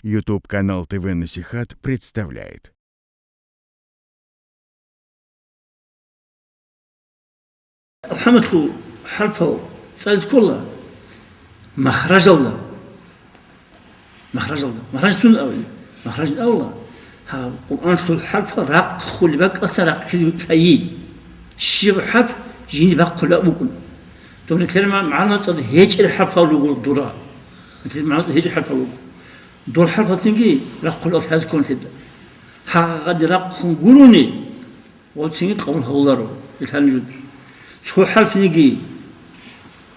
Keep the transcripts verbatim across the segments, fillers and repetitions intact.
YouTube канал Т В Насихат представляет. АлхӀамдул хӀарпал цӀализе ккола махражалда. Махражалда. Махраж сун абули? Махраж абула. Гьаб Къуръаналъул хӀарпал рахъ хъулеб бакӀаса рахъизе лъайин. Щиб хӀарп жиндир бахъулеб бакӀ букӀун. Доб нилъер ма-, магӀна цӀад гьечӀел хӀарпал руго дура. Нилъер магӀна цӀад гьечӀел хӀарпал руго. Дол хӀарпацинги рахъулеб лъазе ккола нилъеда. Гьагъаде рахъун гурони, ва цинги къабул гьавуларо, ил гьаниб жо. Цо хӀарпниги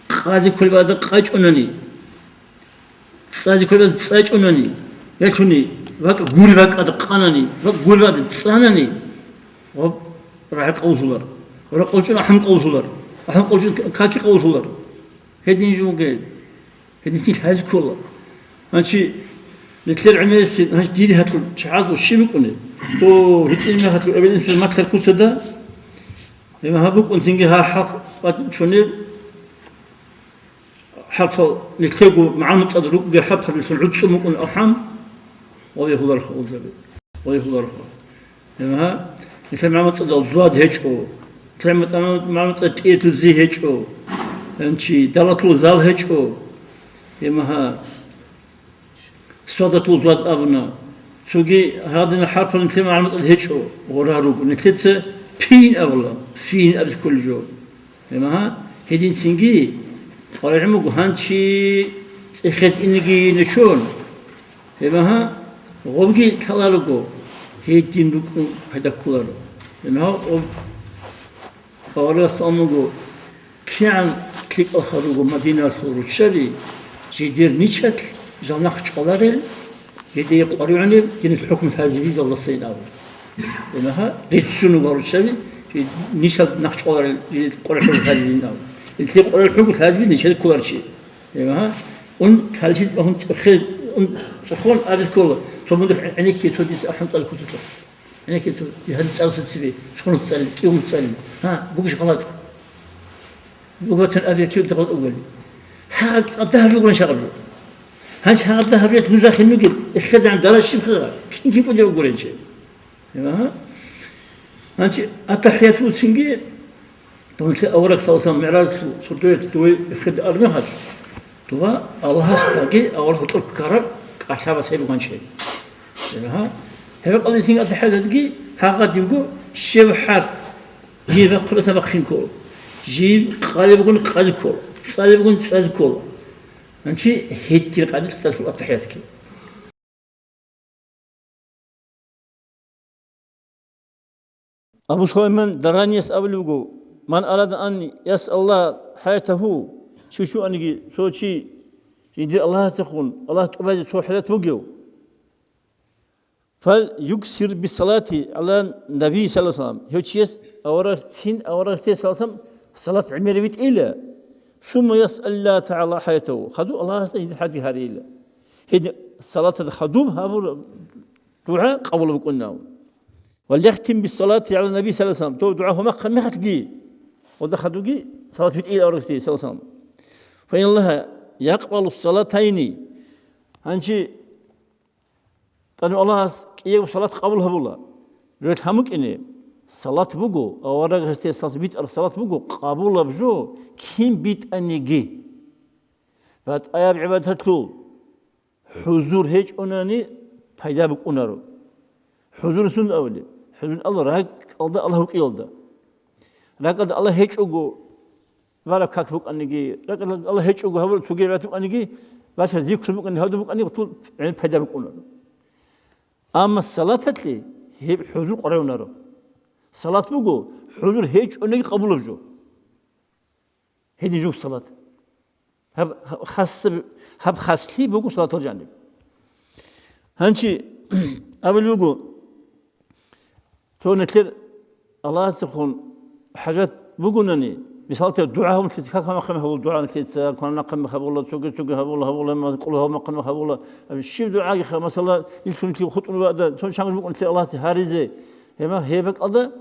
къазе кколеб бакӀалда къачӀунани, цӀазе кколеб бакӀалда цӀачӀунани, ялъуни, бакӀ гури бакӀалда къанани, бакӀ гури бакӀалда цӀанани, ва рагӀи къавлъулар, ва ракъ къулчӀун ахӀун къавлъулар, ахӀун къулчӀун каки къавлъулар. Гьедин жо бугеб. Гьединлъи лъазе ккола. Гьанчи нилъер гӀемерисеб, гьанчи дири гьалъул чагӀазул щиб букӀунеб? О, гьитӀинаб гьалъул эбел-инсул маклъар куцада, гьеб гьаб букӀун цинги гьа хӀакъ чонеб хӀарпал нилъего магӀна цӀад рукӀуге хӀарпал нилъер гӀуцӀцӀун букӀун алхӀам, ва бегьуларха улзаби, ва бегьуларха. Гьеб гьа, нилъер магӀна цӀадал зуад гьечӀо, нилъер магӀна цӀад тӀиятул зи гьечӀо, гьанчи далатул зал гьечӀо, гьеб гьа, свадатул зуад абуна. Цоги гьадина хӀарпал нилъер магӀна цӀад гьечӀо, гъора руго. Нилъеца пин абула, фин абизе кколеб жо. Гьеб гьа, гьединцинги къваригӀун буго гьанчи цӀехезе инеги нечон. Гьеб гьа, гъобги лъаларого, гьедин рукӀун пайда кколаро. Гьеб гьа, гъоб аварагас амуго, кигӀан лъикӀалха руго Мадиналъул руччаби, жидер ничалъ жал нахъ чӀваларел, гьедие къваригӀунеб динил хӀукму лъазабизалдасайин абу. Гьеб гьа, реццун руго руччаби, ничал нахъ чӀваларел, жидер къваригӀун лъазабизин абу. Нилъее къваригӀун хӀукму лъазабизе ничал кколарчи. Гьеб гьа, ун талъи цӀохун цӀехе-, ун цӀохон абизе ккола, цо мунагь гӀенекке цо дица ахӀун цӀалихъуцалъухъ. ГӀенекке цо, дица гьаниб цӀалихъуци цебе, цо мунагь цӀалил, кӀиго мунагь цӀалил. Гьа, бугищ гъалатӀ? Бугатан абиякив гъалатӀ угони. Гьаб цӀадагь ругони шагьаб жо. Гьанчи гьаб дагь гьаб жо нуж рахин ругел, эхедагӀан даража щиб хъа, кин-кин кӀудияв гуренчи. Гьа? Гьанчи аттахӀиятулцинги, донлъи авараг саллаллагьу гӀалайгьи ва саллам мигӀражалъул сордоялъ дове эхеде армехалъ, дова Аллагьасдаги авараг гьоркьор ккараб кӀалъабас гьеб буган чед. Гьа? Гьеб къалисин аттахӀияталдги гьагъадинго щев хӀарп, жив бахъуласа бахъин ккола, жив къалеб бугони къазе ккола, цӀалеб бугони цӀазе ккола. Гьанчи гьитӀир къадилъ цӀалъул аттахӀиятги. Абу Сулайман Даранияс абулеб буго: «Ман арада ан ясъалаллагьа хӀажатагьу», чи щуаниги, цо чи жиндир Аллагьасехун, Аллагь тӀубазе цо хӀажат бугев, «фал юксир биссалати гӀала наби саллаллагьу гӀалайгьи ва саллам», гьев чияс аварагцин, аварагасде саллаллагьу гӀалайгьи ва саллам салат гӀемер витӀила, «сумма ясъалаллагьа тагӀала хӀажатагьу», хадуб Аллагьасда гьедин хӀажатги гьарейила. Гьедин салаталда хадуб гьабур дугӀа къабул букӀунав. «Вал яхтим биссалати гӀала наби саллаллагьу гӀалайгьи ва саллам», дов дугӀа гьумахъа мехалъги, гьелда хадубги салат витӀила аварагасде саллаллагьу гӀалайгьи ва саллам. «Фа инналлагьа якъбалу салатайни». Гьанчи тӀадам Аллагьас кӀиябго салат къабул гьабула. Жо гьамукӀине, салат буго, аварагасде салат битӀараб салат буго, къабулаб жо кин битӀаниги. БатӀаяб гӀибадаталъул хӀузур гьечӀонани пайда букӀунаро. ХӀузур сунда абули? ХӀузур ал ракӀалда Аллагь вукӀиялда. РакӀалда Аллагь гьечӀого, бараб как букӀаниги, ракӀалда Аллагь гьечӀого гьабураб цоги гӀибадат букӀаниги, бача зикру букӀани, гьавда букӀани, гьатул гӀемер пайда букӀунаро. Амма салаталъе гьеб хӀузур къваригӀунаро. Салат буго, хӀузур гьечӀониги къабулаб жо. Гьедин жо салат. Гьаб, гьаб хасаб-, гьаб хаслъи буго салатал жаниб. Гьанчи абулеб буго, цо нилъер Аллагьасехун хӀажат бугонани, мисалте, дугӀа гьабун нилъеца, как гьамахъе гьабула дугӀа нилъеца, кванахъе гьабула, цоги-цоги гьабула, гьабула, къулгьу гьамахъе гьабула, щиб дугӀаги, масала, нилъун нилъее хутӀун вада, цо чанги букӀун нилъер Аллагьасе гьаризе, гьеб-, гьеб бакӀалда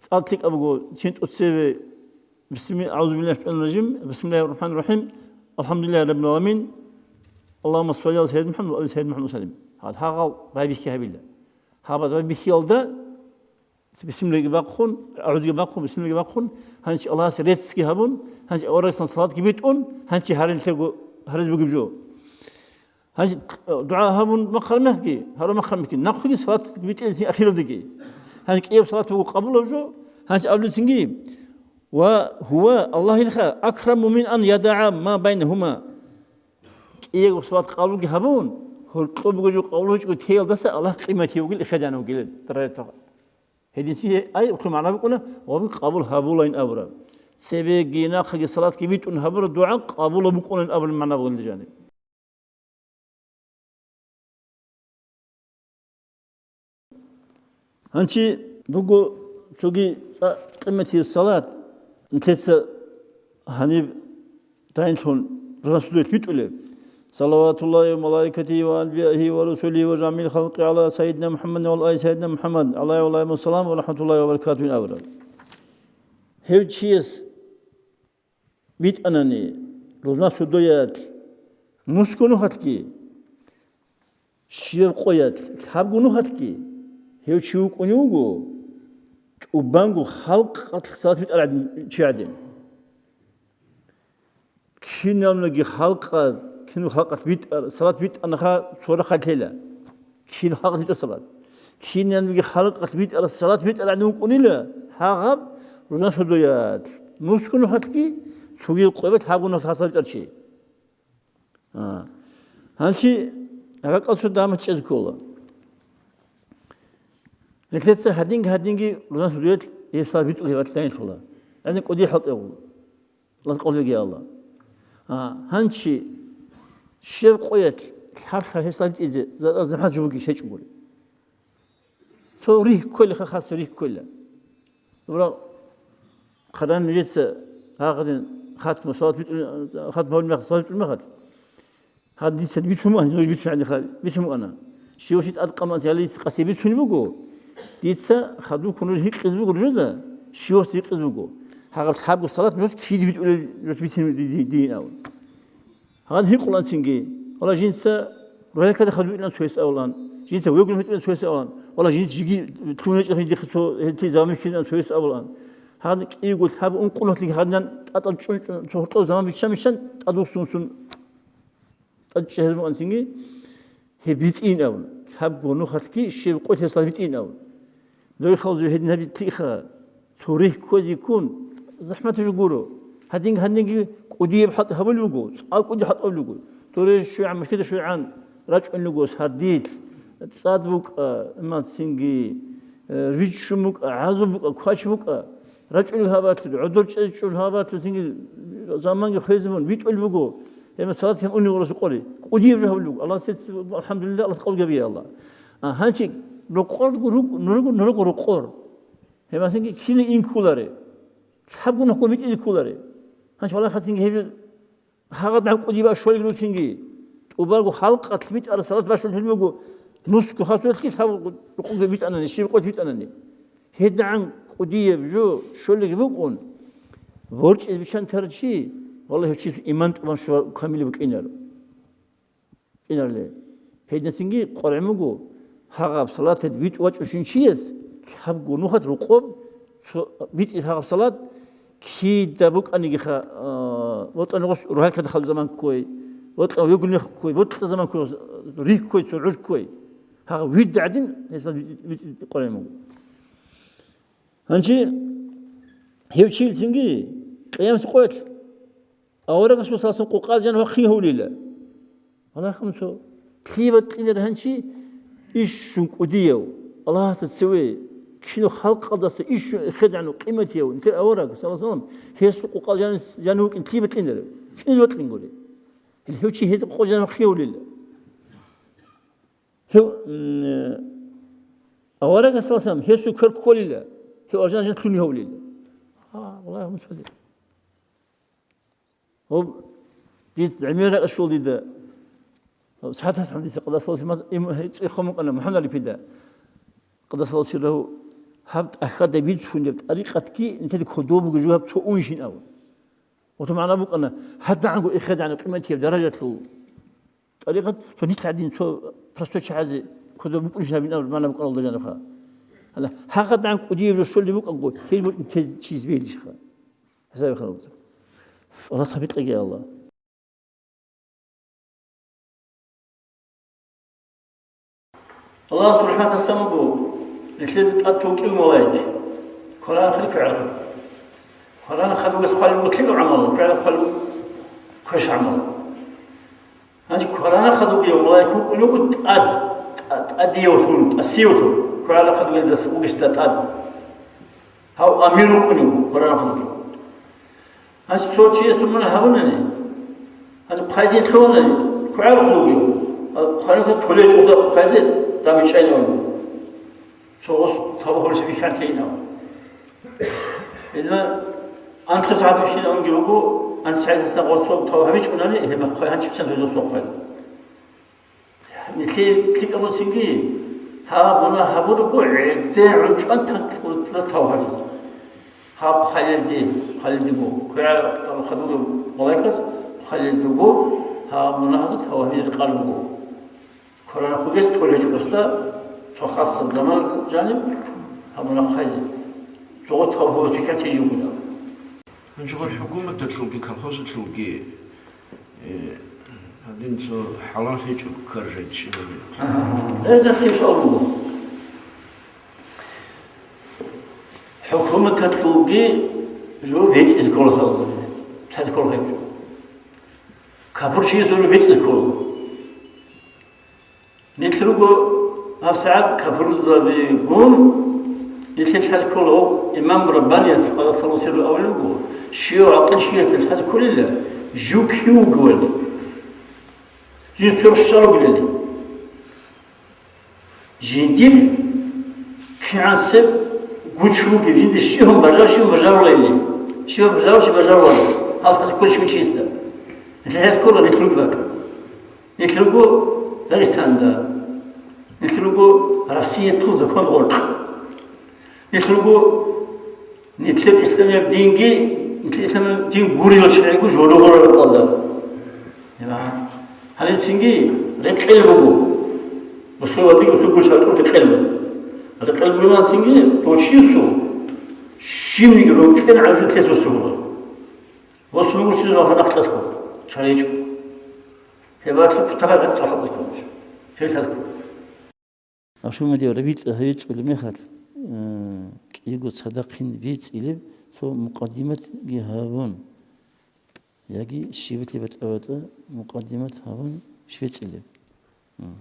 цӀар лъикӀаб буго, цин тӀоцеве, бисми-, аузу биллахи минаш шайтанир ражим, бисмиллахир рахманир рахим, алхамдулиллахи раббил гӀаламин. Аллагьумма салли гӀала сайидина МухӀаммад ва али сайидина МухӀаммад ва саллим. Гьал гьагъал байбихьи гьабила. Гьаб байбихьиялда бисмиллагьги бахъун, агӀузги бахъун, бисмиллагьги бахъун, гьанчи Аллагьасе реццги гьабун, гьанчи аварагасан салатги битӀун, гьанчи гьарилъего гьарилъ бугеб жо. Гьанчи дугӀа гьабун махъармехги, гьарун махъармехги, нахъеги салат битӀилцин ахиралдаги. Гьанчи кӀияб салат буго къабулаб жо, гьанчи абулецинги, ва гьува, Аллагьилха, акраму мин ан ядагӀа ма байнагьума. КӀиябго салат къабулги гьабун, гьоркьоб буго жо къабул гьечӀого теялдаса Аллагь къиматив вугил, ихедан вугил даражатав. Гьединлъидал ай, гьелъул магӀна букӀуна, ва къабул гьабулайин абураб. Цебеги нахъеги салатги битӀун гьабураб дугӀа къабулаб букӀунин абулеб магӀна бугин жаниб. Гьанчи буго цоги цӀакъ къиматияб салат, нилъеца гьаниб дайинлъун рузман судуялъ битӀулеб: «Салаватуллагьи ва малаикатигьи ва анбияигьи ва русулигьи ва жамигӀил халкъи гӀала сайидина МухӀаммадин ва гӀала али сайидина МухӀаммад, гӀалайгьим ва гӀалайгьимуссалам ва рахӀматуллагьи ва баракатугьу», – абураб. Гьев чияс битӀанани, рузман судуялъ нусго нухалъги, щибаб къоялъ лъабго нухалъги, гьев чи вукӀунев вуго тӀубанго халкъалъ салат битӀарав чи гӀадин. Киналниги халкъалъ, кинал халкъалъ битӀар-, салат битӀанаха цо рахъалъ лъела. Кин халкъалъ битӀа салат. Кинабниги халкъалъ битӀараб салат битӀараб гӀадин вукӀунила гьагъаб рузман судуялъ. Нусго нухалъги, цогидаб къоялъ лъабго нухалъ салат битӀарав чи. А. Гьанчи ракӀалде цо дагьаб чӀезе ккола. Нилъеца гьадинги-гьадинги рузман судуялъ гьеб салат битӀулеб батилайин лъула. ГӀадин кӀудиял хӀалтӀи гьабула. Аллагьас къабул гьабеги, Аллагь. А, гьанчи щибаб къоялъ лъаб-лъаб гьеб салат битӀизе за-, за-, захӀмат жо бугищ, гьечӀо гури. Цо рихь кколеха, хаса рихь ккола. Дура хъаран нижеца гьагъадин хатму салат битӀун-, хатму гьабулеб мехалъ, салат битӀулеб мехалъ. Гьаб дица бицун букӀана, нуж бицун гӀадин, бицун букӀана. Щивав чи тӀад къаман ялица къаси бицунеб буго. Дица хадуб ккун нуж гьикъизе буго нужеда, щивас гьикъизе буго. Гьагъаб лъабго салат нуж киде битӀулел нуж бицин ди-, ди-, дин абун. Гьаниб гьикъулаан цинги, вала жинца рухӀалкада хадуб битӀулаан цояс абулаан, жинца вегун битӀулаан цояс абулаан, вала жинца жиги лъугьинчӀеб дихъе цо гьелъие заман бихьизабулаан цояс абулаан. Гьаниб кӀиго лъаб ункънухълъиги гьадинан тӀатӀал чӀун-чӀун цо гьоркьоб заман биччан-биччан тӀадвуссун-вуссун тӀад чӀезабуан цинги, гьеб битӀин абун, лъабго нухалъги щибаб къоялъ гьеб салат битӀин абун. Дой халзу гьедин гьабитлъиха, цо рихь кквезе ккун, захӀмат жо гуро. Гьадин гьанниги кӀудияб хӀалтӀи гьабулеб буго, цӀакъ кӀуди хӀалтӀулеб буго. Доре щвегӀан, мажгиталде щвегӀан рачӀун руго сардилъ, цӀад букӀа, мацинги, э, риччун букӀа, гӀазу букӀа, квач букӀа. РачӀунел гьабалъул, гӀодор чӀезечӀон гьабалъул цинги заманги хвезабун битӀулеб буго. Гьеб салат гьеб унев гъоросул къоре. КӀудияб жо гьабулеб буго. Аллагьас, алхӀамдулиллагь, Аллагьас къабул гьабеги, Аллагь. А, гьанчи рокъорго рук-, нурго, нурго рокъор. Гьеб асинги кина ин кколаре. Лъабго нухго битӀизе кколаре. Гьанчи валахъацинги гьеб Гьагъадин кӀудияб щолел руцинги, тӀубарго халкъалъ битӀараб салат бащулеб буго, нусго хасуялъги лъабго рукъубги битӀанани, щиб къоялъ битӀанани. ГьедигӀан кӀудияб жо щолелги букӀун, борчӀизе биччан тарав чи, валлагь, гьев чиясул иман тӀубан щвараб камилаб букӀинаро. КӀинарли. Гьединасинги къваригӀун буго, гьагъаб салаталде битӀун вачӀунщин чияс лъабго нухалъ рукъоб цо битӀи гьагъаб салат кида букӀанигиха, а, бокьани гъос рухӀалкада хадуб заман ккой, бокьани вегулнех ккой, бокьа заман ккой, рихь ккой, цо гӀуж ккой. Гьагъаб вид гӀадин гьесда битӀи, битӀи къваригӀун буго. Гьанчи гьев чиясинги къиямасеб къоялъ аварагасул саласан къокъал жанив вахъин гьавулила. Аллагьмуцо, лъие бокьиларо гьанчи ишшун кӀудияв, Аллагьасда цеве, кинав халкъалдаса ишшун хедгӀанав къиматияв нилъер авараг, саллаллагьу гӀалайгьи ва саллам, гьесул къокъал жанив, жанив вукӀин лъие бокьиларо? Киназе бокьингури? Гьев чи гьезул къокъал жанив вахъин гьавулила. Гьев, м, аварагас, саллаллагьу гӀалайгьи ва саллам, гьесул квер кколила, гьев алжан-, алжан лъугьин гьавулила. А, Аллагьмуцо. Гьоб, дица гӀемер ракӀ щвел дида. СагӀат ас гьанже дица къадасалъуси ма-, им-, цӀехун букӀана МухӀаммад Алипида. Къадасалъуси рагьу, гьаб тӀахьазда бицунеб тӀарикъатги нилъеда кодоб бугеб жо гьаб цо унщин абун. ГьатӀа магӀна букӀана, гьадагӀанго эхедагӀанаб къиматияб даражалъул. ТӀарикъат цо нилъ гӀадин, цо простой чагӀазе кодоб букӀунищ гьабин абун мана букӀаралда жанаха. Гьала, гьагъадгӀан кӀудияб жо щолеб букӀаго, гьел букӀун тез чияс бегьилищха? ХӀисаб ханубца. Аллагь тавфикъ кьеги, Аллагь. Аллагьасул рахӀматалъан буго, нилъеда тӀад тукӀив малаик. Кваран хадуб, квегӀар хадуб. Кваран хадуб вес хъвалеб буго лъикӀаб гӀамал, квегӀар хъвалеб буго квеш гӀамал. Гьанже кваранахъа дугев малаик вукӀун вуго тӀад, тӀа-, тӀадиявлъун, тӀасиявлъун, кваранахъа дугелдаса вугесда тӀад. Гьав амир вукӀунев кваранахъа дугев. Гьанже цо чиясул мун гьабунани, гьанже хъвайзе лъугьунани, кваранахъа дугев. Кваранахъа толечӀуда хъвайзе дам чӀайнавани. Цо гъос тавбу гьабулев бихьан тейинав. Гьедина анлъго сагӀат бихьинавги буго, анлъго сагӀаталдасан гъосул тавбу гьабичӀунани, гьеб мехалъ гьанчи бицан гьезул сохъазе. Нилъее лъикӀаб буцинги, гьаб мунагь гьабурабго гӀедде гӀунчӀван танкьулас тавбу гьабизе. Гьаб хъвалелде, хъвалелде буго. КвегӀар хадурав малаикас хъвалелде буго, гьаб мунагьазда тавбу гьабизе рекъараб буго. Кваранахъ вугес толечӀо гъосда, цо хасаб заман жаниб гьаб мунагь хъвайзе. Цо гъос тавбу гьабулев чияс тежи вугилан. Гьанже гъор хӀукуматалъулги, колхозалъулги, э, гьадин цо хӀалал гьечӀо ккаржай чӀужуги. Гьезда лъим суал буго. ХӀукуматалъулги жо бецӀизе ккола гьаб, лъазе ккола гьеб жо. Капурчиясул бецӀизе ккола. Нилъ руго гьабсагӀат капурзабигун, нилъер лъазе ккола гьав имам Раббанияс, къадасаллагьу сирругьу, абулеб буго, щивав гӀакъил чиясда лъазе кколила, жив кив вугевали, жив сверх щал вугилали. Жиндир кигӀансеб гуч вугев, жиндир щиб гьун бажарав, щиб гьун бажаруларилан, щиб гьун бажарав, щиб бажаруларев, гьал лъазе кколищ гьав чиясда? Нилъ лъазе ккола, нилъ руго бакӀ. Нилъ руго Дагъистанда. Нилъ руго Россиялъул закон гъоркь. Нилъ руго нилъер исламияб динги, нилъер исламияб дин гурел чагӀиги жо-, жо-, гъоркьалда. Гьеб гьа. Гьаниб цинги рекъел буго. Мусульманзеги мусульман гурел чагӀазул рекъел буго. Рекъел бугеб цинги дов чиясул щибниги рокьен гӀажу тес босула. Босун гурчи нахъ тӀасго, чаричӀо. Гьеб батлу кутакаб цӀалъадго. Гьеб лъазго. Ашумадев рабитӀа гьавицӀулеб мехалъ, э, кӀиго цадахъин бецӀилеб цо мукъаддиматги гьабун, яги щибалъе батӀа-батӀа мукъаддимат гьабун щибецӀилеб. М.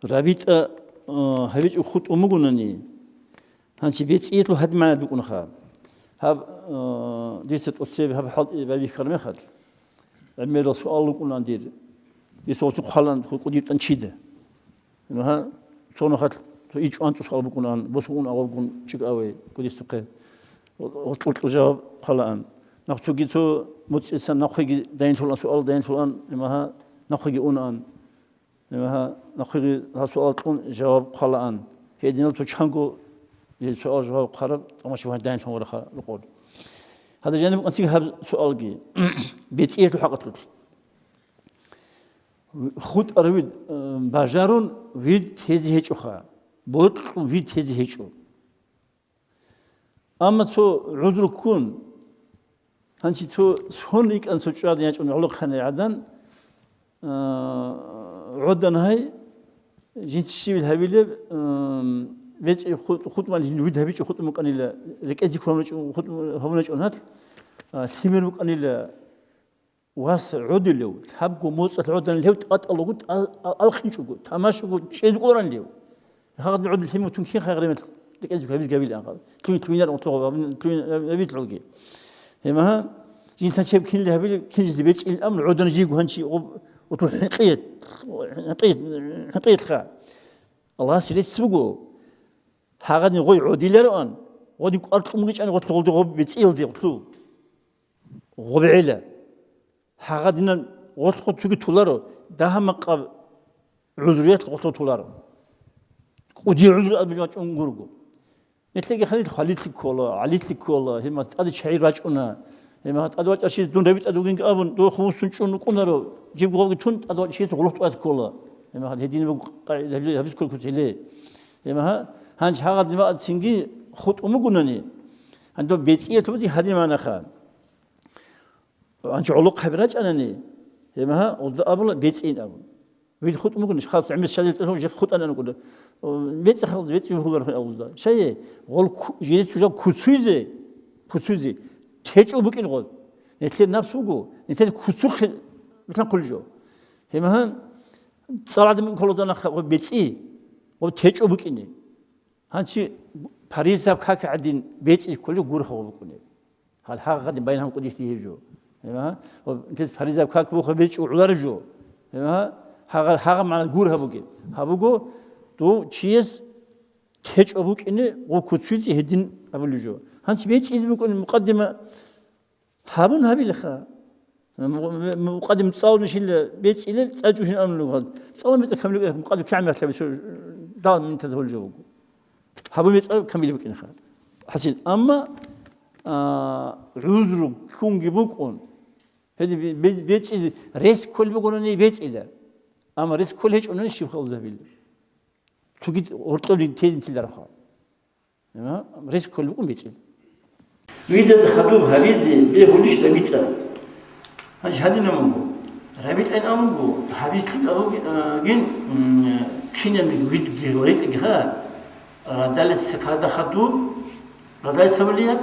РабитӀа, э, гьавичӀеб хутӀун бугонани, гьанчи бецӀиялъул гьадин магӀна букӀунаха. Гьаб, э, дица тӀоцебе гьаб хӀалтӀи байбихьараб мехалъ, гӀемерал суал рукӀунаан дир. Дица гъоцухъ хъвалаан кӀудиб тӀан чида. Гьа, цо нухалъ цо ичӀо анцӀго суал букӀунаан, босун ун авалгун чӀикӀаве кӀудисухъе. ГъоцӀ-, гъоцӀ-, гъоцӀ жаваб хъвалаан. Нахъ цоги цо муцӀисан нахъеги дайинлъулаан, суал дайинлъулаан, гьа, нахъеги унаан. Гьа, нахъеги гьа суал кьун жаваб хъвалаан. Гьединал цо чанго гьел суал-жаваб хъвараб тӀамачи вагьандан лъун вараха рукъор. Гьадин жаниб къанцӀиги гьаб суалги, бецӀиялъул хӀакъалъулъ. ХутӀарав вирд, э, бажарун вирд тезе гьечӀоха, бокьун вирд тезе гьечӀо. Амма цо гӀузру ккун, гьанчи цо сон йикӀан цо чӀвадин ячӀун гӀолохъанай гӀадан, а, гӀодан гьай, жинца щивил гьабилеб, ам, бечӀи хутӀ-, хутӀмал жин вид гьабичӀо хутӀун букӀанила, рекӀезе ккун рачӀун хутӀ-, гьабуначӀун гьал, а, лъимер букӀанила, Вас гӀодилев, лъабго моцӀалъ гӀодан лев тӀатӀалаго тӀа-, а-, алхинчӀого, тамашаго чӀезе кӀоларан лев. Гьагъадин гӀодил лъимутун кин хагъ ремел рекӀезе гьабиз габил ангъал. Лъугьин-лъугьинар гъотлъо гъаб-, лъугьин гьабиз гьалги. Гьемагьа, жинсан чеб кинли гьабилеб, кинлизе бечӀил амр, гӀодан жийго гьанчи гъоб-, гъотлъо хӀинкъият, хӀинкъият, хӀинкъиятха. Аллагьас рецц буго. Гьагъадин гъой гӀодилароан, гъодин кӀвар кьун гьечӀани гъотлъо гъолде гъоб бецӀиялде гъотлъу. ГъобегӀила. Гьагъадинан гъоркьо цоги толаро, дагьа-макъаб гӀузруялъ гъоркьо толаро. КӀудияв гӀузру абилеб бачӀун гурого. Нилъеги хадил хвалилъи ккола, гӀалилъи ккола, гьеб мас тӀаде чагӀи рачӀуна. Гьеб мехалъ тӀадвачӀарщица дун рабитӀа дугинги абун, дов хъувусун чӀун рукӀунаро, жибго гъовги тун, тӀадвачӀарщица гъулухъ тӀуяз ккола. Гьеб мехалъ гьедин буго къагӀида гьабиз кколеб куц гьеле. Гьеб мехалъ гьанже гьагъадин ваъцинги хутӀун бугунани, гьанже дов бецӀияб тубази гьадин манаха. Гьанже гӀолохъаби рачӀанани, гьеб мехалъ гъузда абула бецӀин абун. Вид хутӀун бугони, халкъ гӀемер щадил тӀаса жих хутӀанан гуро. О, бецӀи халкъ, бецӀи хулар хун авузда. Шайе, гъол ку-, жидец жужал куцуйзе, куцуйзе, течӀо букӀин гъол. Нилъер напс буго, нилъер куцухъе битӀан хъулжо. Гьеб мехалъ, цӀал гӀадамил кколоза нахъа гъо бецӀи, гъо течӀо букӀине. Гьанчи паризаб как гӀадин бецӀи кколжо гурхъа гъо букӀунеб. Гьал гьагъадин байнагьун кӀудиси гьев жо. Гьема? Ва нилъеца паризаб как буха бечӀо гӀолареб жо. Гьема? Гьагъа, гьагъа магӀна гур гьабуге. Гьабуго, дов чияс течӀо букӀине гъо куцуйзе гьедин абулеб жо. Гьанчи бецӀизе букӀуни мукъаддима гьабун гьабилаха. Мукъадим цӀалун щила бецӀилеб, цӀа чӀужин амлугъаз. ЦӀалун бецӀа камилугӀ мукъадим кигӀан мехалъ гьабичӀо, дагь минтаз гьолжо буго. Гьабун бецӀа камил букӀинаха. ХӀасил, амма, а, гӀузру ккунги букӀун. Гьеди бе-, бе-, бецӀи, рес кколеб бугони бецӀила. Амма рес кколеб гьечӀони щиб халузабила. Цоги гьоркьоб тезин тиларха. Гьа, рес кколеб букӀун бецӀил. Видада хадуб гьабизе бегьулищ рабитӀа? Гьанже гьадин амунго, рабитӀайин амунго, гьабизлъи абугин, м, кинаб вирдги гьоритӀаги ха, радалица ккада хадуб, радалица гьавулияб,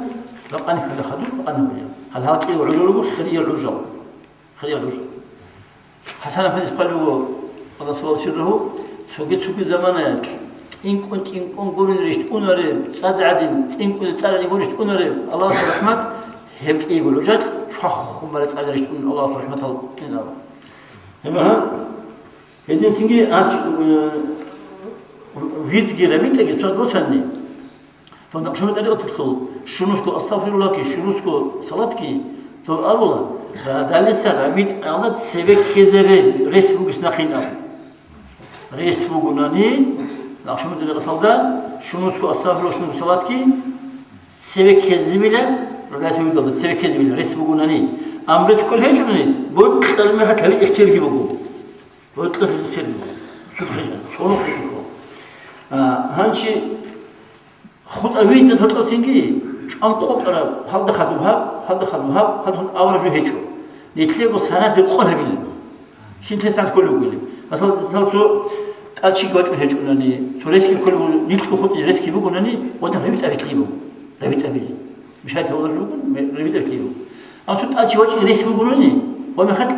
ракъани ккада хадуб, ракъани гьавулияб. Гьал гьалкӀи гӀурулго хириял гӀужал. Хириял гӀужал. ХӀасан-афандияс хъван буго, Аллагьас валсиррагьу, цоги-цоги заманаялъ, тӀинкӀун-тӀинкӀун гурин рещтӀунареб, цӀад гӀадин, тӀинкӀун цӀад гӀадин гурин рещтӀунареб Аллагьасул рахӀмат, гьеб кӀиего гӀужалъ чвахун бараб цӀад рещтӀун Аллагьасул рахӀматал инараб. Гьеб гьа, гьединцинги гьач, э, вирдги рабитӀаги цо досанни. Дов Накъшбанди тӀарикъаталъул шунусго астагъфируллагьги, шунусго салатги дов абула, радалиса рабитӀалда цебе ккезабе рес бугес нахъин абу. Рес бугунани, Накъшбанди тӀарикъаталда шунусго астагъфируллагь, шунусго салатги цебе ккезабила, радалиса вирдалда цебе ккезабила рес бугунани, амма рес кколеб гьечӀони, бокьараб мехалъ гьабизе ихтиярги буго. Бокьараб ихтияр буго. Суд хъижан, цӀолохъе ккола. А, гьанчи ХутӀа витӀа токьалцинги, чӀван къотӀараб, гьалда хадуб гьаб, гьалда хадуб гьаб, гьадин авараг жо гьечӀо. Нилъего саналъе къо гьабилеб. Кин тесалъ кколеб бугилеб. Масала, цо тӀадчиги вачӀун гьечӀунани, цо ресги кколеб бугони, нилъго хутӀи ресги бугонани, гъодин рабитӀа бицлъи буго. РабитӀа биз. Мишайт гьавлар жо бугон, ме-, рабитӀа бицлъи буго. Амма цо тӀадчи вачӀин рес бугони, гъо мехалъ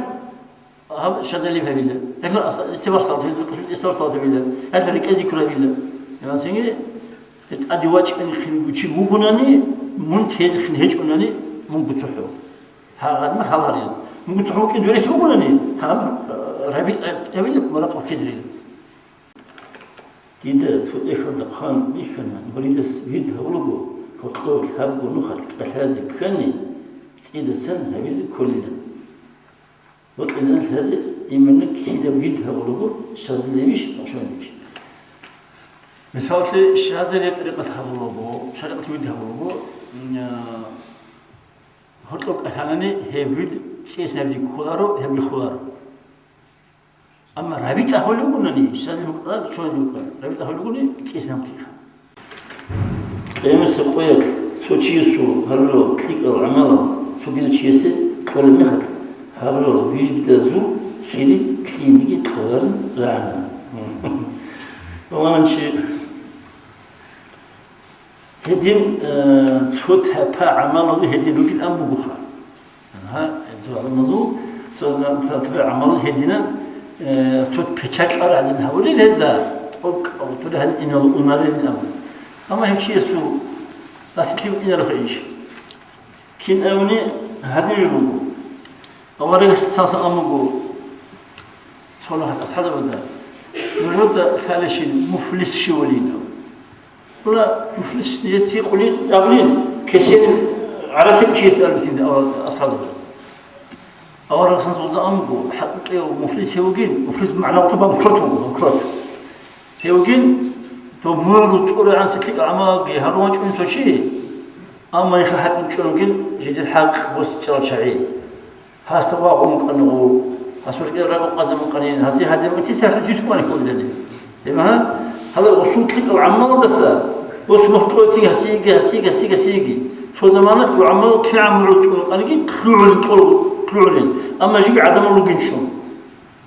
Гьаб шазалиб гьабила. Гьелъул ас-, истигъфар салат гьабила, истигъфар салат гьабила. Гьелъул рекӀел зикру гьабила. Гьанасинги тӀаде вачӀани хинго чи вугунани, мун тезехъин гьечӀунани, мунго цохӀо. Гьагъадма гьаларил. Мунго цохӀо вукӀин дурес вугунани, гьаб, э, рабитӀа гьабила, муракъаб ккезарил. Дида цо тӀехьалда хъван бихьана, муридас вирд гьавулаго, гьоркьов лъабго нухалъ кӀалъазе ккани, цӀидасан гьабизе кколилан. Бокьилан лъазе именно кида вирд гьабулаго, шазилебищ, нахъшбандибищ? Мисаллъи, шазиле тӀарикъат гьабулаго, шарикъат вирд гьабулаго, м, а, гьоркьоб кӀалъанани гьеб вирд цӀисан гьабизе кколаро, гьебги холаро. Амма рабитӀа гьавулев вугонани, шазил букӀа, шонил букӀа, рабитӀа гьавулев вугони, цӀисан гьабулъиха. Къиямасеб къоялъ цо чиясул гьарурал лъикӀал гӀамалал цогидав чиясе кьолеб мехалъ, гьарурал вирдазул хири лъиениги кьоларин рагӀана. Валанчи гьедин, э, цо тапа гӀамалал гьедин ругин ан бугоха. Гьа, гьезул гӀаламазул цо, цо тапа гӀамалал гьединан, э, цо печать кьар гьадин гьавулел гьезда, тӀокӀ, тӀокӀ гьадин инал унарилин абун. Амма гьев чиясул асилъи букӀинарухъе иш. Кин абуни гьадин жо буго. Аварагас цасан абун буго, цо лагьас асхӀабзабазда, нужеда лъалищин муфлис щивалин абун. Гьуна, муфлис нижеца гьикъулин абулин, кесенин гӀарасеб чиясда абулин асхӀабзабаз. Аварагас цо абун буго, хӀакъикъияв муфлис гьев вугин, муфлис магӀна гьабула банкрот вуго, банкрот. Гьев вугин, дов мурул цӀурагӀанса лъикӀал гӀамалги гьарун вачӀунев цо чи, Амма гьанже гьадин чӀун ругин жидер хӀакъ босичӀарал чагӀи. Гьасда вагъун къану, гьасул кӀел рагъу къазамун къанин, гьасие гьадин ути сахлъи бицун ккани кколдани. Гьеб гьа, гьала гъусул лъикӀал гӀамалдаса, бос мухь кьолцин гьасиеги, гьасиеги, гьасиеги, гьасиеги. Цо заманат гӀамал кигӀан гӀуцӀун къаниги, лъугӀулин, кьол-, лъугӀулин. Амма жиги гӀадамал ругинчӀо.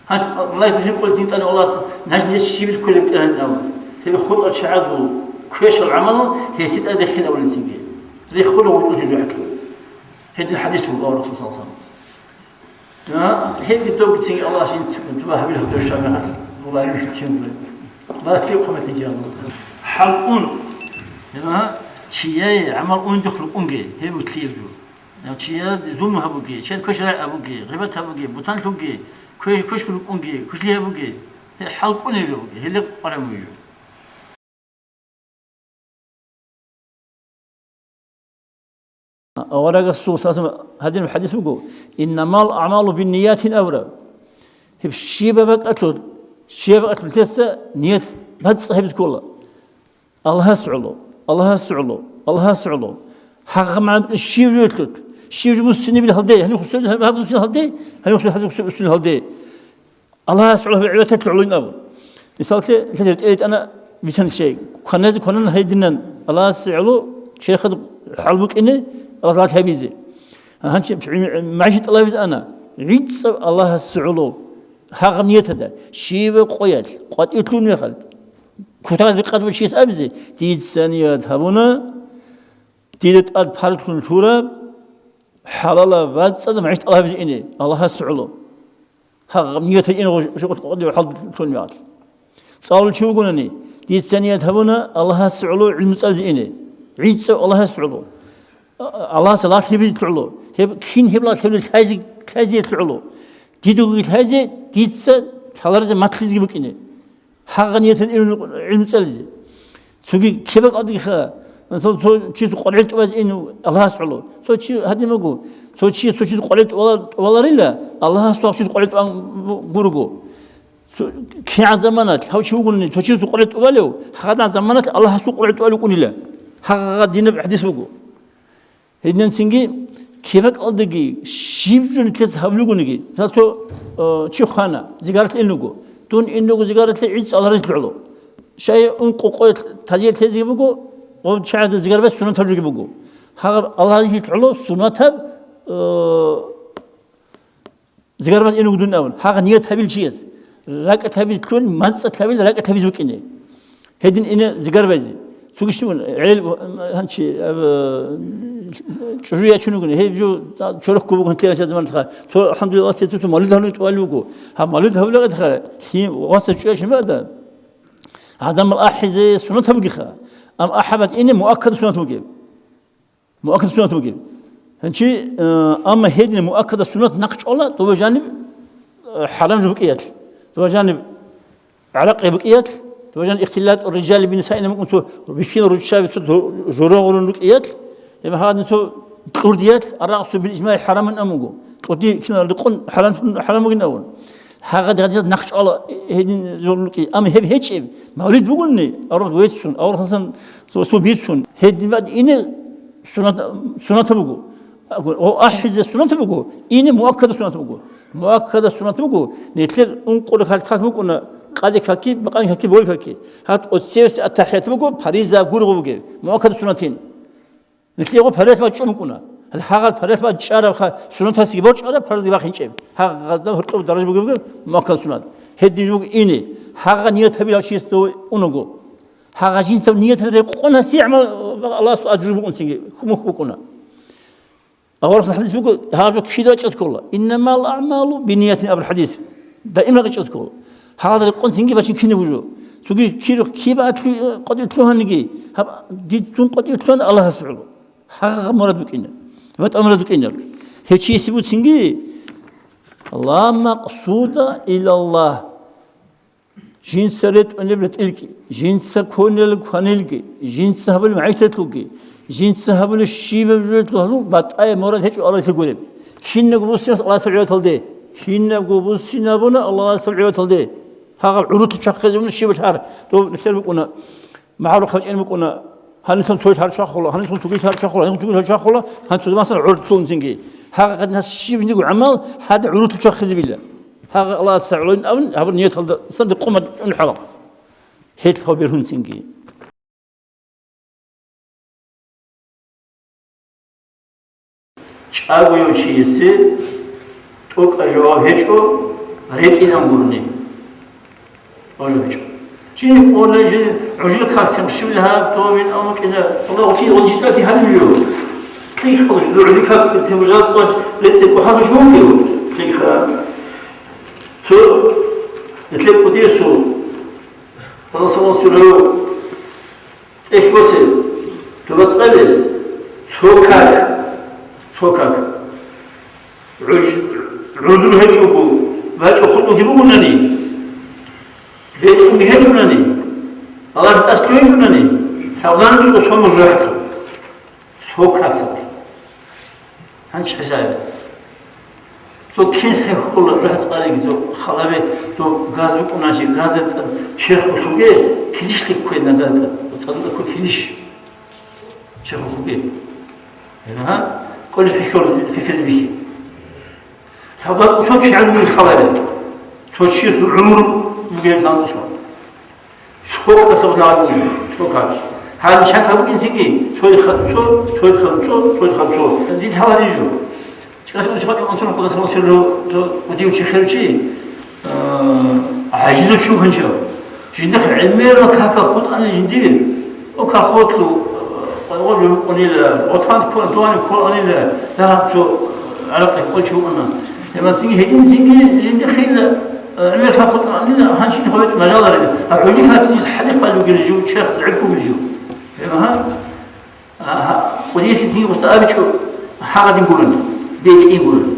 Гьанж Аллагьас жив кьолцин тӀани Аллагьас, гьанж ниж щибиз кколеб тӀеран абу. Гьеб хутӀа чагӀазул квешал гӀамал гьесие тӀаде рехин абулин цинги. Рехула гъутӀузе жо хӀакъи. Гьедин хадис буго Расул саллаллаху алейхи ва саллям. А, гьебги добгицин Аллагьас инцӀ-, дуба гьабил хутӀа шамигъат. Аллагь рихьин буго. Аллагьас тив хъумат иджи Аллагь. ХӀакъун. Гьеб, а, чияе гӀамал ундухъ рукӀунге, гьеб утлияб жо. Гьав чияе зулму гьабуге, чияе квеш рагӀи абуге, гъибат гьабуге, бутан лъуге, квеш-, квешго рукӀунге, квешлъи гьабуге, гьеб хӀалкӀунеб жо буго, гьеле къваригӀун буго жо. Аварагасул саллаллаху алейхи ва саллям гьадинаб хадис буго, «Иннамал аъмалу бинниятин» абураб. Гьеб щибаб бакӀалъул, щибаб бакӀалъулъеса ният бацӀцӀа гьабизе ккола. Аллагьас гӀоло, Аллагьас гӀоло, Аллагьас гӀоло. Гьагъа магӀна щив жо лъут, щив жо муссинабил гьалде, гьанив хусел гьаб муссинабил гьалде, гьанив хусел гьаб муссинабил гьалде. Аллагьас гӀоло гьаб гӀибадат гӀолин абу. Мисаллъи, лъезе тӀеретӀана бицан чей. Кваназе кванан гьединан, Аллагьас гӀоло черхад хӀал букӀине, Аллагьас гьабизе. Гьанчи магӀишат тӀалабизе ана. ГӀицӀаб Аллагьас гӀоло. Гьагъаб нияталда, щибаб къоялъ, къватӀив лъун мехалъ, кутакалда рекъараб чияс абизе, дица ният гьабуна, дида тӀад парзлъун лъураб, хӀалалаб бацӀцӀадаб магӀишат тӀалабизе ине, Аллагьас гӀоло. Гьагъаб нияталда ине гъо-, жо-, къватӀив хӀал лъун мехалъ. ЦӀалулев чи вугони, дица ният гьабуна, Аллагьас гӀоло гӀилму цӀализе ине. ГӀицӀаб Аллагьас гӀоло. Аллагьас лагълъи бизелъул гӀоло, гьеб кин гьеб лагълъи лъазе, лъазе гьелъул гӀоло. Дидеги лъазе, дица лъаларизе маклъизеги букӀине. Гьагъа нияталда ин гӀилму цӀализе. Цоги кибакӀалдиха, мисал, цо чияс къваригӀел тӀубазе ин Аллагьас гӀоло. Цо чи гьадин буго, цо чияс цо чияс къваригӀел тӀубала-, тӀубаларила, Аллагьас цо чияс къваригӀел тӀубан гурого. Цо-, кигӀан заманалъ гьав чи вугони, цо чияс къваригӀел тӀубалев, гьагъадин заманалъ Аллагьасул къваригӀел тӀубалев вукӀунила. Гьагъа динаб хадис буго. Гьединцинги кибакӀалдаги щиб жо нилъеца гьабулеб бугониги, мисал, цо, э, чи хвана, зигаратлъи ин руго. Дун ин руго зигаратлъи, гӀицӀ цӀаларилъ гӀоло. Щай ункъо къоялъ тазият лъезеги буго, гъоб чагӀазда зигарбаз суннатаб жоги буго. Гьагъаб Аллагьасдилъ гӀоло суннатаб, э, зигарбаз ин вугев дун абун, гьагъа ният гьабил чияс, ракӀалъ гьабизе ккун, мацӀалъ гьабил, ракӀалъ гьабизе букӀине. Гьедин ине зигарбазе. Цоги щибун, гӀел, гьанчи, аб-, чӀужу ячун вугони, гьеб жо чорохго буго гьанкьи гьанча заманалъха. Цо, алхӀамдулиллагь, цо, цо мавлид гьабуни тӀубал буго. Гьаб мавлид гьабулеб гӀадахъа, лъим васа чӀуячун бада. Гьадамал ахӀизе суннат гьабугеха. Амма ахӀабат ине муаккада суннат бугеб. Муаккада суннат бугеб. Гьанчи, э, амма гьедин муаккада суннат нахъчӀвала, доба жаниб, э, хӀарам жо букӀиялъ, доба жаниб гӀаракъи букӀиялъ, доба жаниб ихтилату риджали биннисаи мукӀун цо бихьинал руччаби цо жо-, жора гъурун рукӀиялъ, гьеб гьадин цо кьурдиялъ, арагъ цо бил ижмагӀи хӀарамин амуго, кьурди кинал рекъон хӀарам, хӀарам бугин абун. Гьагъад гьадинал нахъчӀвала гьедин жо рукӀи. Амма гьеб гьечӀеб, мавлид бугони, аврагь веццун, аврагьасан цо, цо бицун, гьедин бад ине суннат, суннат буго. О, ахӀизе суннат буго, ине муаккада суннат буго. Муаккада суннат буго, нилъер ункъо ракагӀат как букӀуна, къаде каки, бакъани каки, боли каки. Гьат оцевси аттахӀият буго, париза гургъу бугеб, муаккада суннатин. Нилъего париза бачӀун букӀуна. Гьал гьагъал париза бачӀарабха, суннатасги борчӀараб, паризги бахинчӀеб. Гьагъадаб гьоркьоб даража бугеб буго муаккада суннат. Гьедин жо буго ине, гьагъа ният гьабилав чияс дов унаго. Гьагъа жинцав нияталда рекъон гьасие гӀамал Аллагьас ажру букӀунцинги, мухь букӀуна. Аварагасул хадис буго, гьаб жо кида рачӀаз ккола. «Иннамал аъмалу бинниятин» абул хадис. Даим ракӀичӀаз ккола. Гьагъа рекъон цинги бачин кинаб жо. Цоги кирухъ киб атлу-, къватӀив лъугьаниги, гьаб дидун къватӀив лъугьан Аллагьас гӀоло. Гьагъа мурад букӀина. ВатӀа мурад букӀина. Гьев чиясе буцинги, ла макъсуда илаллагь. Жинца ретӀунеб ретӀилги, жинца ккунел кванилги, жинца гьабулеб магӀишатлъулги, жинца гьабулеб щибаб жоялъул батӀаяб мурад гьечӀо Аллагьасде гуреб. Кинабго буссинас Аллагьасул гӀибадаталде, кинабго буссинабуна Аллагьасул гӀибадаталде. Гьагъаб гӀурулъ чвахъезе буна щибаб лъар, доб нилъер букӀуна, магӀарухъ гьабичӀин букӀуна, Гьанисан цоги лъарчӀахъула, гьанисан цоги лъарчӀахъула, гьанисан цоги лъарчӀахъула, гьанцо замасан гӀурлъунцинги. Гьагъа гьадин гьас щибниго гӀамал гьадин гӀурлъучахъизабила. Гьагъа Аллагьас гӀолин абун, гьабур нияталда сабде къумат унхӀала. Гьелъ гьав бергьунцинги. ЧӀагояв чиясе тӀокӀа жаваб гьечӀо, рецӀинан гурони. Гьажо гьечӀо. Чи къола жи, гӀужил касем щивли гьаб, довин амукӀина, Аллагь чи гъунчи цӀати гьанив жо. Лъикъ гьалуш, гӀужил касем жал къвач, рецӀи къо гьалуш мугев. Лъикъ ха. Цо, лъикъ кӀудесу. Аллагь саллаллаху алейхи ва саллям. ТӀехь босе, туба цӀале, цо как, цо как. ГӀуж-, гӀузру гьечӀого, бачӀо хутӀуги бугунани, бецӀунги гьечӀунани, Аллагь тӀасги гьечӀунани, лъабдан цо сомур жахӀлъу. Цо как сабур. Гьанчи хӀисабе. Цо кин хӀехьола рацӀалиги цо халабе, цо газ букӀуначи, газе тӀад черх хъулъуге, килищ лъикӀ ккведна датӀа, цадукьа ккве килищ черх хъулъуге. Гьа, кӀолеб хӀехьол хӀехьезе бихьи. Цадакъ цо кигӀан халабе. Цо чиясул гӀумру бугеб лъанцӀуса. Цо касаб лагъ бугеб, цо кар. Гьанча кабукӀинциги, цояхъ цо, цояхъ цо, цояхъ цо. Дид гьаварижу. Чиясул чӀватӀи мансур хъугъа самасирлъу, цо удив чи херчи, а, гӀажизу чу ханчав. Жиндихъ гӀемерал какал хутӀани жиндир. О, кахотлъу, къайгъо жо букӀунила, ватан ккола, дугьани кколанила, дагьаб цо гӀаракъи кколчи вукӀана. Гьемасиги гьединсиги жиндихъила, э, гӀемер кахотлъанила, гьанчи хъвечӀ мажаларила. А гӀули кацинис хӀалихъ балугели жив, черх зӀибкугел жив. Гьема гьа, а, гьа, къудиси цин гъуса абичӀо гьагъадин гурони, бецӀин гурони.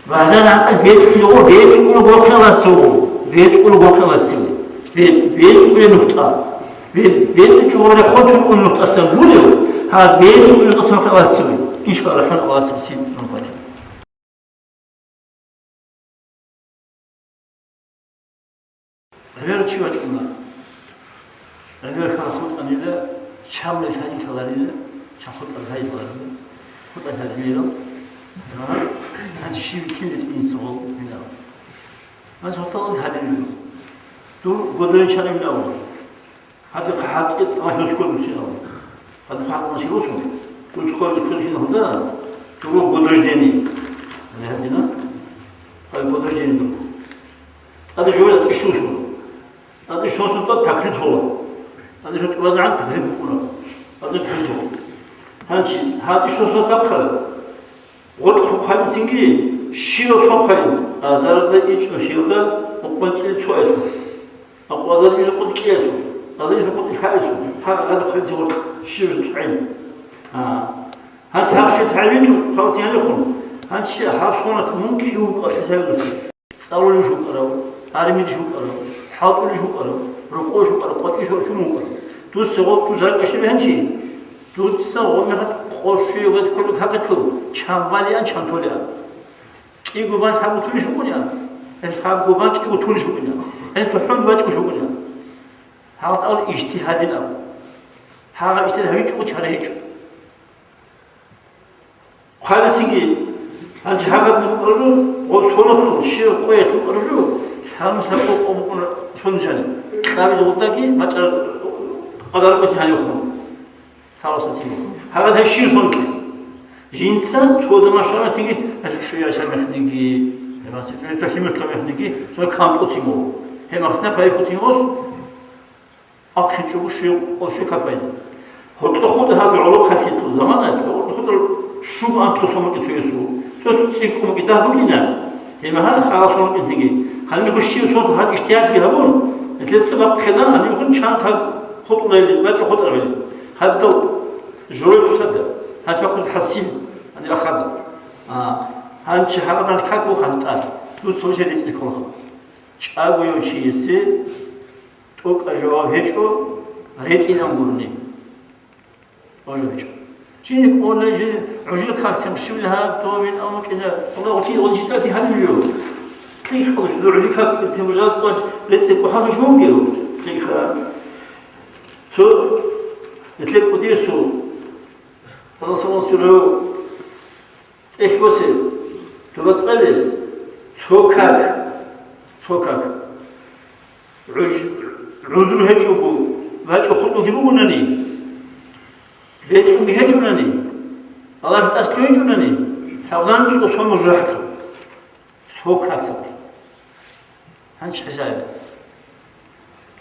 Бажаран гьанкъалъ бецӀулего, бецӀулего хъеласего, бецӀулего хъеласего. Бе-, бецӀуле нухтӀа. Бе-, бецӀичӀого рехъон тун ун нухтӀасан гурев, гьа, бецӀуле нухтӀасан хъеласего. Иншаллагь, рахӀман Аллагьасеб син нухъатил. ГӀемер чи вачӀуна. ГӀемер хал хутӀанила, чамли лъай лъаларила, чам хутӀа лъай лъаларила, хутӀа лъай гӀемерал. Гьанчи щив кин рецӀинин сугъал гьинав. Гьанчи хутӀа лъай гьинав. Дур годоин чарим лаву. Гьадин хъа-, гьатӀи тӀамаш росулъ кколеб буцин абун. Гьадин хъа-, тӀамаш росун. Росулъ кколеб буцин гьалда, чӀугур год рождения. Гьадина. Гьай год рождения дур. ТӀаде жо тӀишусун. ТӀаде щосун тӀад такълид гьола. ТӀаде жо тӀубазегӀан такълид букӀуна. ТӀаде такълид гьола. Гьанчи, гьатӀи щосун сабхъа. Гъоркь хъухъанцинги, щивав сонхъайин, азарда ичӀнусиялда мукъманцӀил цоясун. Акъвазарги рукъуд кӀиясун, азарги рукъуд лъаисун, гьагъа гъадухъанцин гъоркь щивав цӀайин. А, гьас гьаб щвел гьавитӀун, халцин гьалихъун, гьанчи гьаб сонат мун кив вукӀа хӀисабилуци. ЦӀалулев вукӀарав, армиялъ вукӀарав, хӀалтӀулев вукӀарав, рокъове вукӀарав, къватӀиве вукӀарав, кин вукӀарав. Дуца гъоб дуца ракӀа щиб гьанчи? Дуца гъоб мехалъ къошуе ваз кколеб какалъув, чан балеан, чан толеан. КӀиго бан лъабго тунищ букӀунеан? Гьел лъабго бан кӀиго тунищ букӀунеан? Гьел цохӀон бачӀунищ букӀунеан? Гьалда авал ижтигьадин абу. Гьагъаб ижтигьад гьавичӀого чара гьечӀо. Хъвалесинги, гьанже гьагадни букӀарабу, ва соналъул щивав къоялъ букӀараб жо, лъабмуса къо-, къо букӀун цо жани. Кьабил гъудаги мачӀар къадар кӀвезе гьанивхъун. Лъабасацин букӀун. Гьагад гьеб щив соналъе? Жинца цо заман щванасинги, гьанже чӀуял мехниги, гьанже чӀуял лъимер мехниги, цо кантӀуцин буго. Гьеб махсна пайихъуцин гъос, АхъинчӀого щуе къо-, щуе как байзе. Гьоркьо хутӀа гьазул гӀолохъанлъи замана, гьоркьо хутӀа щуго анлъго сон букӀин цоясул. Цоясул цӀикӀкӀун букӀин дагь букӀина. Гьеб гьал хагьал сон букӀин цинги. Гьаниб хущив сон гьал ижтигьадги гьабун, гьелъеца бахъина, гьаниб хун чан как хутӀулайли, бачӀа хутӀарабали. Гьадал жорой цоцазда, гьалъухъун хӀасил, гьаниб ахада. А, гьанчи гьагъадал как вухъал тӀад. Дуца цо жер рецӀи кколаха. ЧӀагояв чиясе ТӀокӀа жаваб гьечӀо, рецӀинан гурони. Гьажо гьечӀо. Чи кӀолей жи, гӀужил касем щивли гьаб, довин амукӀина, Аллагь чи гъунчи цӀати гьанив жо. Лъихъалаш, гӀужил касем жал къвач, рецӀи къухӀалуш мугев. Лъиха. Цо Нилъер кӀудиясул Аллагьасул сирру тӀехь босеб, доба цӀалеб, цо как, цо как. ГӀуж-, гӀузру гьечӀого, вачӀухъулги бугунани, бецӀунги гьечӀунани, Аллагь тӀасалъугьинчӀунани, савдан цӀосо мужахӀлъу. Цо как сабур. Гьанчи хӀисабе.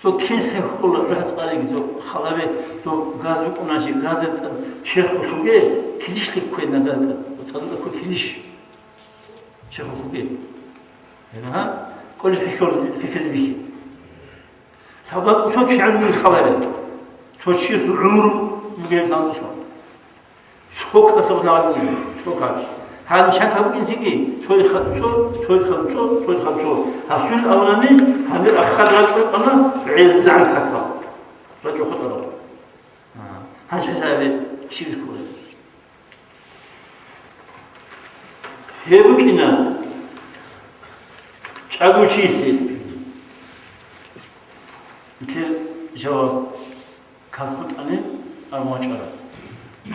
Цо кин хӀехьула, рацӀалиги цо халабе, цо газ букӀуначи, газа тӀад черх хъулъуге, килищ лъикӀ ккведна датӀа, цӀадулъа ккве килищ. Черх хъулъуге. Гьа? КӀолищ хӀехьула, хӀехьезе бихьи. Цо датӀа цо кигӀан бугеб халабе. Цо чиясул гӀумру бугеб цо датӀа цо. Цо как сабур гьабун буго, цо как. Гьанчан гьабун инсиги, цояхъ цо, цояхъ цо, цояхъ цо. Гьасул авлани, гьанир ахад рачӀун къана, гӀезегӀан какал. РачӀухъ тӀадал. А, гьанчи хӀисабе щиб кколеб. Гьеб букӀина чӀаголъиялъе. Нилъер жаваб. Как хутӀани абун вачӀараб.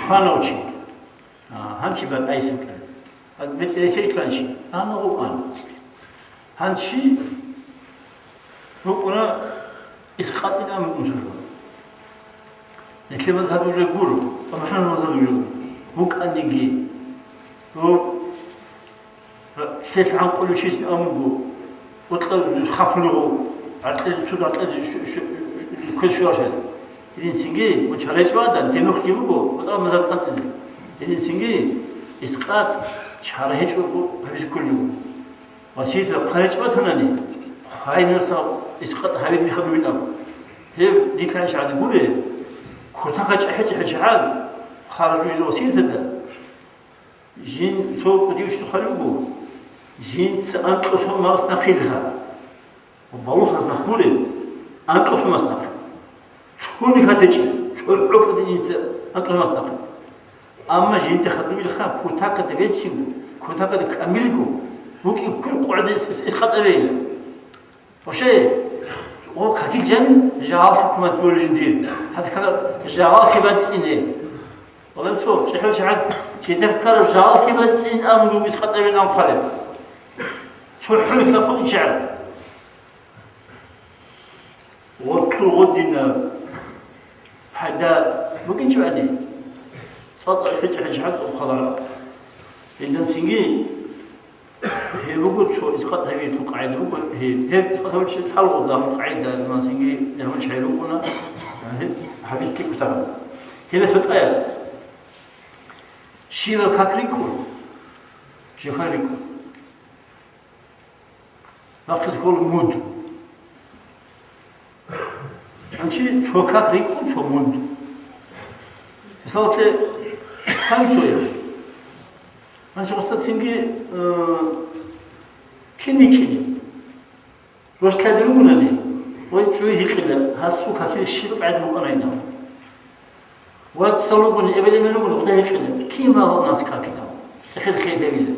Хванав чи. А, гьанчи батӀайс букӀана. Гьад бецӀересел кканчи, ана гъукъан. Гьанчи рукӀуна искъатӀин абун букӀун. Нилъер мазгьаб уже гуро, АбухӀанифал мазгьаб уже гуро. БукӀаниги, гьоб Лъелъ гӀанкъулев чиясин абун буго, бокьа хапулев гъо, гӀаркье, суд гӀаркье ш-, ш-, квер щваралъали. Гьединцинги, мун чара гьечӀев адам, гьенухъги буго, бутӀа мазар кӀанцӀизе. Гьединцинги, искъат чара гьечӀого гьабизе кколев вуго. Васияталъ хъван гьечӀеб батанани, хъвай нуса искъат гьабизе хадубин абу. Гьеб нилъ гьанчи гьазе гуре, кутакал чӀахӀи-чӀахӀи чагӀаз, хъаражу жинда васияталда. Жин цо кӀудияв чи хъван буго, жинца анкьго сон мас нахъилха, ва балугълъас нахъ гуреб, анкьго сон мас нахъе. Цони хатечӀеб, цо хӀукмуде жинца анкьго сон мас нахъе. Амма жинда хадубилха, кутакалда бецинго, кутакалда камилго, букӀин ккун къватӀибе ис-, ис-, искъатӀабейила. Вообще, о, какил жаниб жагьал хӀукумат болеб жиндир. Гьадкала жагьаллъи бацӀцӀине. Валлагь, цо чӀехӀел чагӀаз жидехъ ккараб жагьаллъи бацӀцӀин абун буго искъатӀабилан хъвалеб. Цо хӀулкӀа хутӀичагӀ. Гъорлъул гъодинаб пайда букӀинчӀони, цӀакъ хӀечӀо-хӀечӀо хӀалтӀухъалараб. Гьелдасинги Гьеб буго цо искъат гьабиялъул къагӀида буго гьеб. Гьеб искъат гьабулчи лъалгъула гьаб къагӀида, масинги гьабулчи гьеб букӀуна, гьеб гьабизе ккутараб. Гьеле цо тӀая. Щибаб как рикӀкӀун, жеха рикӀкӀун. Бахъизе ккола муд. Гьанчи цо как рикӀкӀун цо муд. Мисалалъе, хъанцояб. Гьанчи гъосда цинги, э, кин рикӀкӀине. Рос лъади ругунани, гъой чӀуй гьикъила, гьасул какил щиб къагӀида букӀанайилан. Вацал ругони, эбел-эмен ругони, гъода гьикъила, кин вагьун нас какилан. ЦӀехел хел гьавила.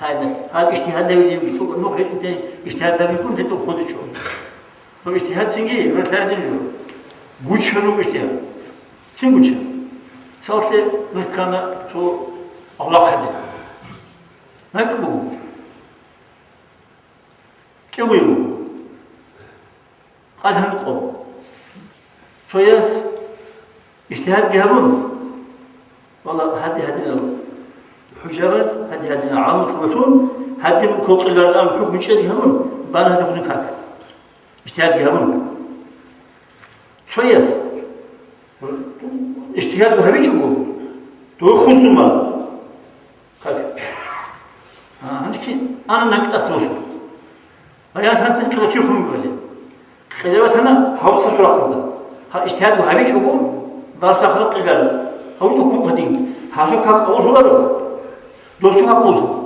Лъайда, гьаб ижтигьад гьавилевги, тӀу нух гьечӀунтей ижтигьад гьабилгун, гьетӀу худичӀо. Гьаб ижтигьад цинги, гьаб лъай гьадин жо. Гучан руго ижтигьад. Цин гучан. Мисалалъе, нуж ккана цо агълахъаде. НакӀ буго. КӀигъуй вуго. Къалъан къо. Цояс ижтигьадги гьабун, валла, гьади-гьадинал хӀужабаз, гьади-гьадинал гӀаламат гьабулъун, гьадин кокъиларан хӀукму чӀезе гьабун, бан гьадин хъуна как. Ижтигьадги гьабун. Цояс ижтигьадго гьабичӀого, духусума. Как? А, гьанже ана накӀкӀас босун. Баян сантин къилатихъун бали. Къилаватана гьавцасул рахъалда. Гьа, ижтигьадго гьабичӀого, барсахъа къилбараб. Гьавду кун гьадин. Гьасул как къабуллъуларо. Досул как къабуллъула.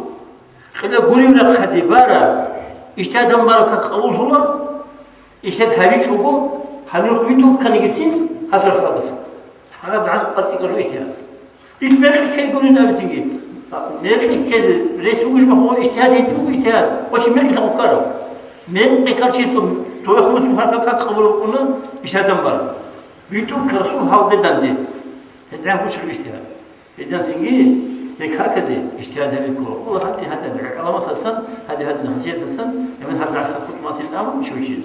Къилла гуреб рахъалде бара, ижтигьадан бараб как къабуллъула, ижтигьад гьабичӀого, гьанив хъвитӀун кканигицин гьасул рахъалдаса. Гьаб дагӀан къварцӀикӀару ижтигьад. Ил мекъи ккел гурин абицинги. Мекъи ккезе рес бугищ махугъ ижтигьад гьедин буго ижтигьад. Ва чи мекъи лъа хъукъарав. Мекъи ккарчиясул, дова хумус мухӀаркат как къабул букӀуна ижтигьадан бараб. БитӀун ккарасул гьалде данде. ГьедигӀан гучӀун ижтигьад. Гьединцинги гьеб каказе ижтигьад гьабизе ккола. Валлагь, гьадин-гьадин гӀаламатасан, гьадин-гьадин хасиятасан, гьеб гьаб дагьалъа хутӀ батилан абун щив чияс.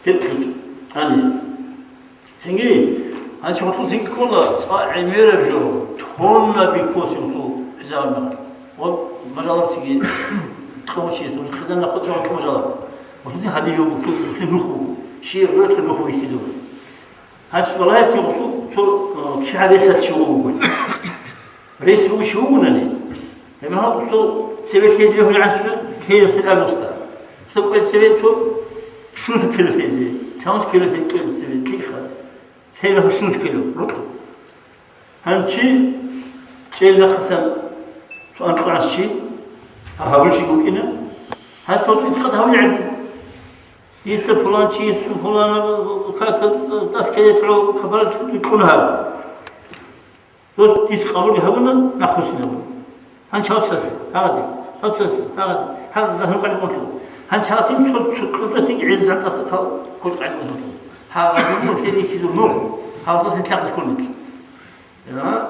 Гьеб лъутӀани. Цинги, гьанчи гьоркьов цинги ккола, цӀакъ гӀемераб жо, тоннаби ккола цинги гьоркьов гӀезегӀан мехалъ. Ва мажалаб цинги кьов чияс, хизан нахъа цо гьоркьов мажалаб. Гьоркьов цинги гьадин жо буго, гьоркьов нух буго. Щиб жо гьоркьов нух буго хизав. Гьанчи балагьеб цинги гьоркьов цо, э, кигӀан ресалъ чи вуго. Рес бугев чи вугонани, гьеб мехалъ цо цеве лъезе бегьулеб гӀанасеб жо лъезе абе уста. Цо кӀвел цеве цо щунус ккела лъезе, цо кӀвел цеве лъиха. Цеве щунус ккела, рукъу. Гьанчи чӀел нахъасан цо анкьгӀанчи, гьабулчи букӀина. Гьас гьоркьов исхъат гьавулеб гӀадин. Дица пуланчиясул пуланаб как дас ккезе кьо хабар кьун гьаб. Дос дис къабул гьабуна, нахъвуссинабуна. Гьанчи гьав цас, гьагъаде, гьав цас, гьагъаде, гьагъаде гьанкъали мутлу. Гьанчи гьасин цо, цо кьутӀасин гӀезегӀан тӀаса тал кколкъали мутлу. Гьагъаде мутлу рихьизул нух, гьав цас нилъахъас кколнилъ. Я,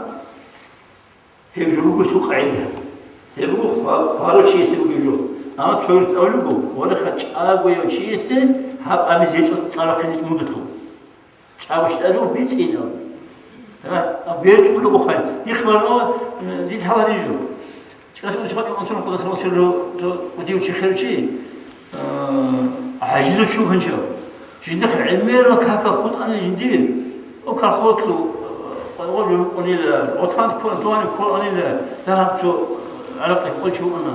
гьеб жо буго цо къагӀида. Гьеб буго хва-, хварав чиясе бугеб жо. Амма цояз цӀалуго, валеха чӀагояв чиясе гьаб абизе гьечӀо цӀалахъизе мудатлъун. ЧӀагоялъ абун бицинав. А, а, берцӀулеб бухъай. Нихъ бараб, э, дид гьаларижу. ЧӀасул ишгъад юкъан сунал къудас васирлъу, то, удив чи хирчи, э, гӀажизу чугьанчо. Жиндихъ гӀемерал какал хутӀани жиндир. О, колхозлъу, э, къайгъо жо букӀунила, ватан ккола, дугьани кколанила, дагьаб цо, э, гӀаракь къойчи вукӀана.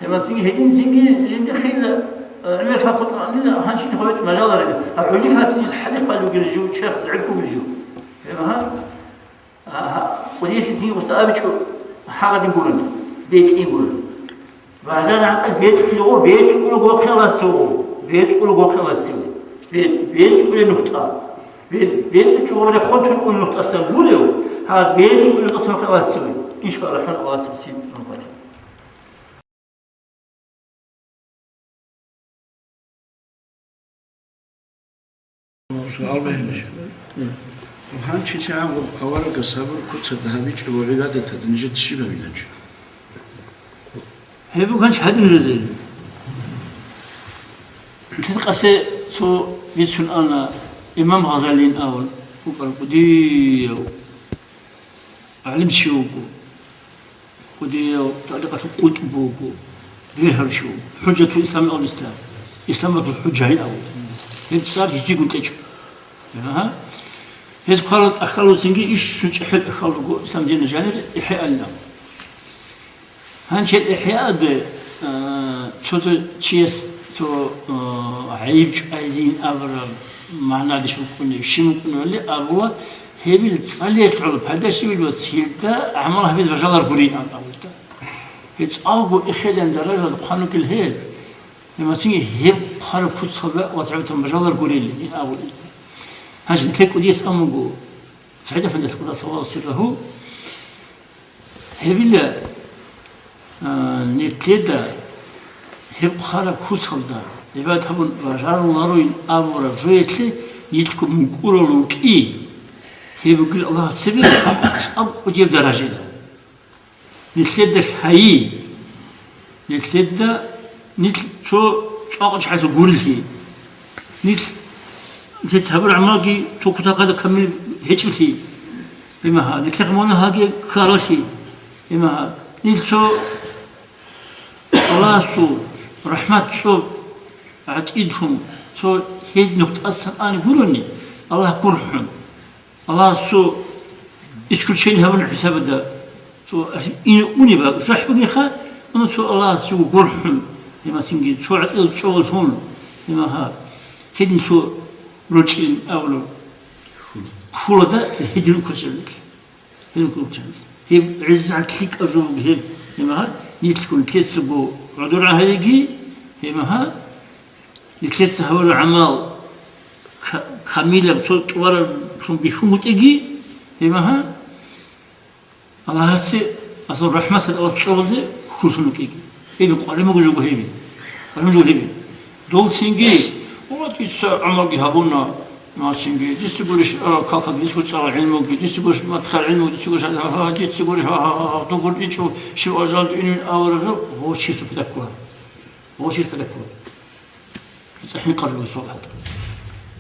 Гьеб мацинги гьедин цинги жиндихъила, э, гӀемер какал хутӀанила, гьанчи хвалеб мажаларила. А гӀуди кацинис хӀадихъ балугила жо, черх зӀиб ккугила жо. Гьеб гьа, а, гьа, кӀудиясе цинги гъуса абичӀо, гьагъадин гурони, бецӀи гурони. Бажарагьанкъа бецӀулего, бецӀулего хъеласего, бецӀулего хъеласего, бе-, бецӀуле нухтӀа. Бе-, бецӀичӀого рехун тун ун нухтӀасан гурев, гьа, бецӀуле нухтӀасан хъеласего. Иншаллагь, хӀун Аллагьас сиб нухтӀа. Суал бегьилищ. Гьанчи чагӀан аварагас гьабур куцалда гьабичӀеб ва гӀибадаталда нижеца щиб гьабиланчи? Гьеб буго гьанчи гьадин резил. Нилъеда къасе цо бицун ана, имам Гъазалин абун, вукӀарав кӀудияв гӀалимчи вуго. КӀудияв тӀарикъаталъул къутӀб вуго, бергьарав чи вуго, ХӀужатул Ислам абун гьесда, Исламалъул хӀужа гьав. Гьеб цӀар гьезигун тӀечӀо. Гьа? Гьез хъварал тӀахьалуцинги иш щунчӀехӀел тӀахьал руго Ислам динна жанир ИхӀяалда. Гьанчел ИхӀяалда, а, цо-цо чияс цо, а, гӀайиб чӀвайзин абураб магӀнадеш букӀунеб, щиб букӀунебали абула, гьебил цӀалиялъул пайда щибил ва цо гьелда гӀамал гьабизе бажаларгурин абун абулда. Гьеб цӀалго эхедан даражалда хъван вукӀин гьел, гьеб мацинги гьеб хъвараб куцалда вацгӀабитан бажаларгурин абулин. Гьанже нилъер кӀудияс абун буго, СагӀид-афандияс, къуддаса Аллагьу сиррагьу, гьебила, а, нилъеда гьеб хъвараб куцалда гӀибадат гьабун бажарулароин абураб жоялъе нилъго мукӀурал рукӀи, гьеб бугел Аллагьас цебе цӀакъ кӀудияб даражаялъ. Нилъеда лъайи, нилъеда нилъ цо цӀакъ чагӀазе гурелъи, нилъ, нилъеца гьабураб гӀамалги цо кутакалда камил гьечӀелъи, имагьа, нилъехъ мунагьалги ккаралъи, имагьа, нилъ цо Аллагьасул рахӀмат цӀоб гӀатӀидлъун, цо гьед нух тӀасан ани гурони, Аллагь гурхӀун. Аллагьас цо исключение гьабуна хӀисабада, цо ин-, унеб жахӀ бугеха, амма цо Аллагьас цо гурхӀун, гьемасинги цо гӀатӀил цӀолъун, гьемаха, гьедин цо ручӀин абула, хьулада гьедин квачӀанилъ. Гьедин квачӀанилъ. Гьеб гӀезегӀан лъикӀаб жо буго гьеб, гьемаха, нилъго нилъецаго гӀодор гьариги, гьемаха, нилъеца гьабураб гӀамал ка-, камилаб, цо тӀубараб бихьун букӀиги, гьеб, гьа, Аллагьасе, Аллагьасул рахӀматалда Аллагь цӀолде хьуллъун букӀиги. Гьеб къваригӀун буго жого гьеб. КъваригӀун жого гьеб. Долцинги, валлагь, дица гӀамалги гьабуна, Масинги, дица гурищ, а, калхаги, дица гур цӀакъ гӀилмуги, дица гурищ маткал гӀилмуги, дица гурищ, а, а, а, дугур ичӀо, щив азалда инин авараб жо, гъо чиясул патаккула. Гъо чиясул патаккула. ЦӀехӀин къарулесул гьаб.